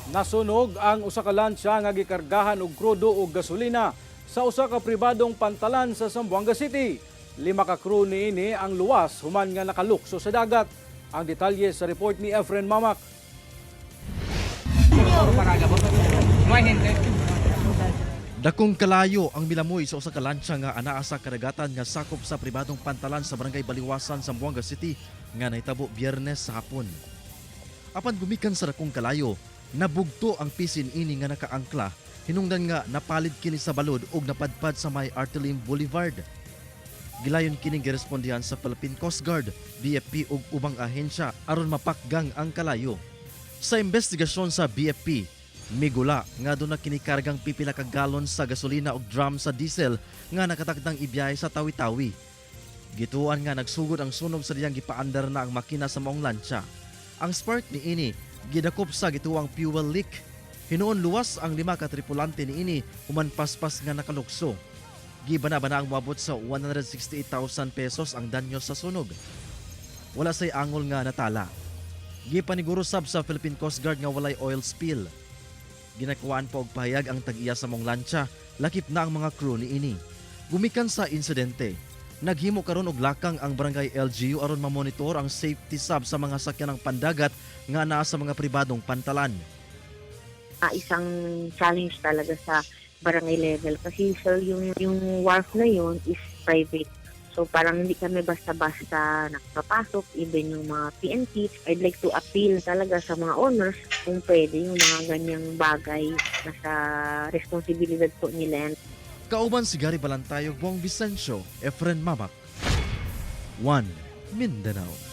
Nasunog ang usa ka lantsa nga gikargahan og krudo ug gasolina sa usa ka pribadong pantalan sa Zamboanga City. Lima ka crew niini ang luwas human nga nakalukso sa dagat. Ang detalye sa report ni Efren Mamak. Dakong kalayo ang milamoy sa usa ka lantsa nga anaa sa kadagatan nga sakop sa pribadong pantalan sa Barangay Baliwasan, Zamboanga City nga nahitabo Biyernes sa hapon. Apan gumikan sa dakong kalayo, nabugto ang pisin ini nga nakaangkla hinungdan nga napalid kini sa balod ug napadpad sa may Artelim Boulevard. Gilayon kining girespondihan sa Philippine Coast Guard, BFP ug ubang ahensya aron mapakgang ang kalayo. Sa investigasyon sa BFP, migula nga duna kini kargang pipila ka galon sa gasolina ug drum sa diesel nga nakatakdang ibiyahe sa Tawi-Tawi. Gituan nga nagsugod ang sunog sa diyang gipaandar na ang makina sa maong lantsa. Ang spark niini gidakop sa gituang fuel leak. Hinuon luwas ang lima ka tripulante niini human paspas nga nakalukso. Gibana-bana ang moabot sa 168,000 pesos ang danyo sa sunog. Wala say angol nga natala. Gipaniguro sab sa Philippine Coast Guard nga walay oil spill. Ginakuhaan pa og pahayag ang tag-iya sa maong lantsa, lakip na ang mga crew niini. Gumikan sa insidente, naghimo karon og lakang ang barangay LGU aron mamonitor ang safety sab sa mga sakyanang pandagat nga naa sa mga pribadong pantalan. Isang challenge talaga sa barangay level kasi, sir, yung wharf na yun is private. So parang hindi kami basta-basta nakapasok, even yung mga PNP. I'd like to appeal talaga sa mga owners kung pwede yung mga ganyang bagay, nasa responsibilidad po nila yan. Kauban si Gary Balantayog, Bong Vicencio, Efren Mamak. 1 Mindanao.